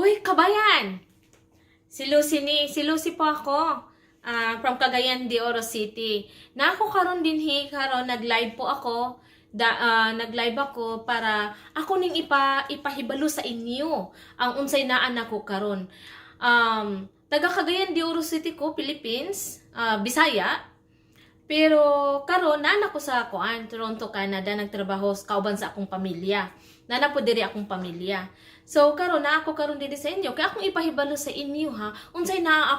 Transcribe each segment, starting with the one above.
Uy, kabayan! Si Lucy ni, si Lucy po ako. From Cagayan de Oro City. Na ako karon dinhi karon, nag-live po ako. Da, nag-live ako para ako ning ipahibalo sa inyo ang unsay naa nako karon. Taga Cagayan de Oro City ko, Philippines, Bisaya. Pero karon naa ko sa kuan, Toronto, Canada, nagtrabaho kauban sa akong pamilya. Naa po diri akong pamilya. So karon na ako karon dinhi sa inyo kay akong ipahibalo sa inyo ha, unsay naa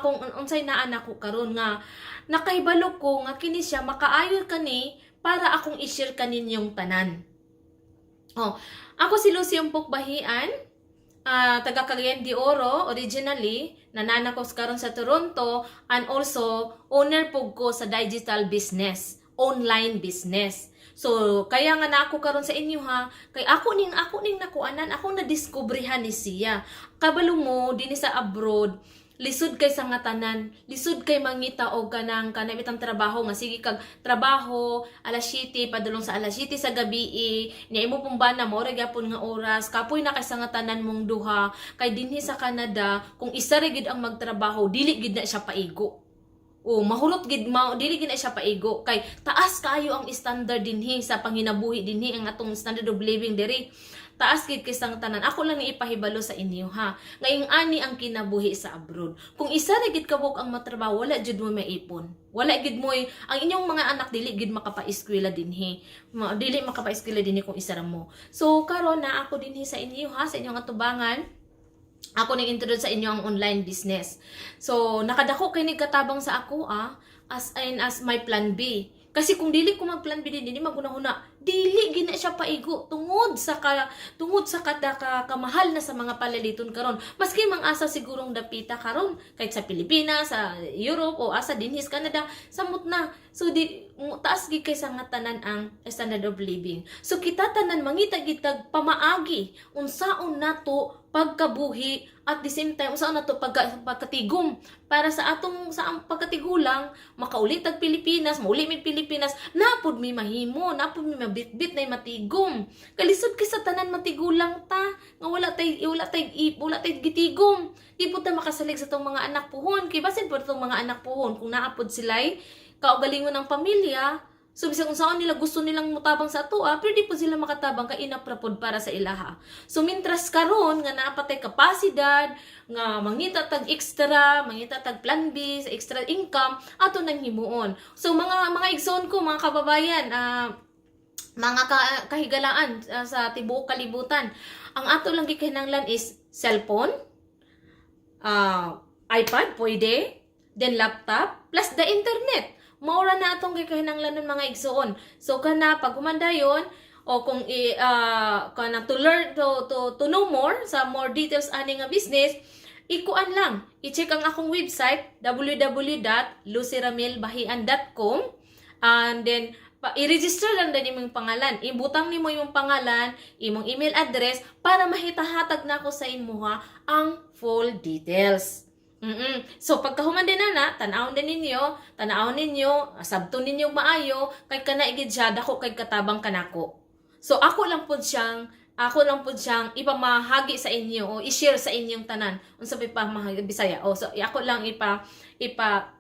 nako karon nga nakahibalo ko nga kini siya makaayo kani para akong i-share kaninyong tanan. Oh, ako si Lucy Umpok Bahian, taga Cagayan de Oro originally, naa na ko karon sa Toronto and also owner pug ko sa digital business, online business. So, kaya nga na ako karon sa inyo ha, kay ako ning nakuanan, ako na diskubrihan ni siya. Kabalo mo dinhi sa abroad, lisod kay sa nga tanan, lisod kay mangita og kanang bitang trabaho nga sige kag trabaho alas 7 padulong sa alas 7 sa gabi, niya imo pong bana mo ra gyapon nga oras, kapoy na kay sa nga tanan mong duha. Kay dinhi sa Canada, kung isa ra gid ang magtrabaho, dili gid na siya paigo. O mahurot gid ma, dili gid na siya paigo kay taas kaayo ang standard dinhi sa panginabuhi dinhi. Ang atong standard of living diri taas gid kay sang tanan. Ako lang ni ipahibalo sa inyo ha, ngayong ani ang kinabuhi sa abroad. Kung isa ra gid kabuk ang matrabaho, wala jud mo maipon, wala gid mo, ang inyong mga anak dili gid makapa-eskwela dinhi, dili makapa-eskwela dinhi kung isa ra mo. So karon na ako dinhi sa inyo ha, sa inyong atubangan, ako nang introduce sa inyo ang online business. So, nakadako kay ni katabang sa ako as in as my plan B. Kasi kung dili ko mag plan B din, dili magunahuna, dili gina siya paigo tungod sa kada ka, kamahal na sa mga palaliton karon. Maski mang asa sigurong dapita karon, kahit sa Pilipinas, sa Europe o asa dinhi sa Canada, samot na. So di taas gid kay sa nga tanan ang standard of living. So kita tanan mangita gitag pamaagi unsaon nato pagkabuhi, at the same time unsaon nato pagkatigom para sa atong sa ang pagkatigulang makauli tag Pilipinas, mauli mi Pilipinas, napud mi mahimo, napud mi mabitbit na matigom. Kalisod kay sa tanan matigulang ta nga wala tay gitigom. Di pud ta makasalig sa tong mga anak puhon kay basin pud tong mga anak puhon kung naa pud sila'y kaugalingon ng pamilya. So bisag unsaon nila gusto nilang mutabang sa atoa, pero di po sila makatabang kay enough ra pod para sa ilaha. So mintras karon nga naa pa tay kapasidad nga mangita tag extra, mangita tag plan B sa extra income, ato nang himuon. So mga igsoon ko, mga kababayan, mga kahigalaan sa tibuok kalibutan, ang ato lang gikinahanglan is cellphone, iPad pwede, then laptop, plus the internet. Maura na atong gikinahanglan mga igsoon. So kana pag humandayon o kung i kana to learn to know more sa more details ani nga business, ikuan lang, i-check ang akong website www.lucyramilbahian.com and then i-register lang din imong pangalan. Ibutang nimo imong pangalan, imong email address para mahitahatag nako sa imuha ang full details. So pagkahuman din na, tan-awon din ninyo, tan-awon ninyo, sabton ninyo maayo kay kana igid siya dako kay katabang kanako. So ako lang pud siyang ipamahagi sa inyo o i-share sa inyong tanan. Unsa pa pamahagi Bisaya? O so ako lang ipa ipa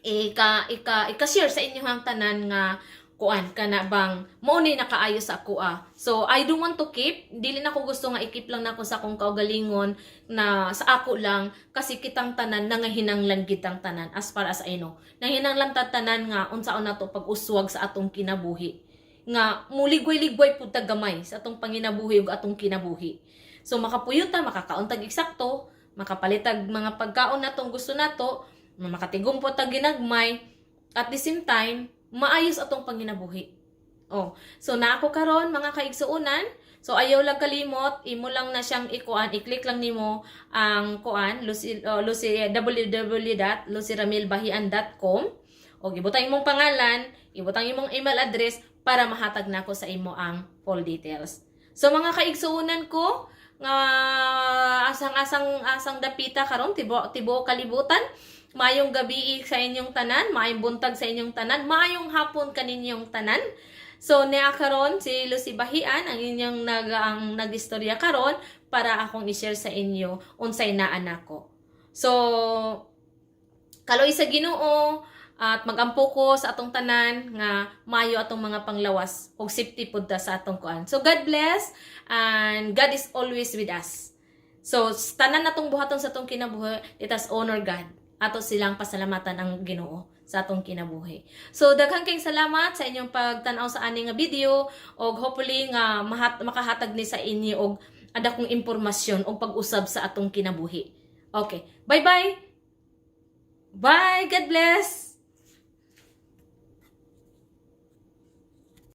ika ika ika-share sa inyong tanan nga kuan kana bang mao ni nakaayo sa ako ah. So I don't want to keep, dili na ko gusto nga i-keep lang nako sa akong kaugalingon na sa ako lang kasi kitang tanan nangahinanglan kitang tanan as far as I know. Nanghinanglan ta tanan nga unsaon nato pag-uswag sa atong kinabuhi. Nga muligway-ligway pud ta gamay sa atong panginabuhi ug atong kinabuhi. So makapuyo ta, makakaon tag eksakto, makapalitag mga pagkaon natong gusto nato, makatigom po tag ginagmay, at the same time, maayos atong panginabuhi. Oh, so na ako karon mga kaigsuonan. So ayaw lang kalimot, imo lang na siyang ikuan, i-click lang nimo ang kuan Lucy, Lucy www.lucyramilbahian.com o ibutang imong pangalan, ibutang imong email address para mahatag nako sa imo ang full details. So mga kaigsuonan ko nga asang-asang asang dapita karon tibo tibuok kalibutan, maayong gabi sa inyong tanan, maayong buntag sa inyong tanan, maayong hapon kaninyong tanan. So niya karon si Lucy Bahian ang inyong nagistorya karon para akong i-share sa inyo unsay naa nako. So kaloy sa Ginoo at magampo ko sa atong tanan nga maayo atong mga panglawas ug safety pud ta sa atong kuan. So God bless and God is always with us. So tanan natong buhaton sa atong kinabuhi, let us honor God. Ato silang pasalamatan ang Ginoo sa atong kinabuhi. So daghang kayong salamat sa inyong pagtan-aw sa ani nga video og hopefully nga makahatag ni sa inyo og adakong impormasyon og pag-usab sa atong kinabuhi. Okay. Bye-bye. Bye. God bless.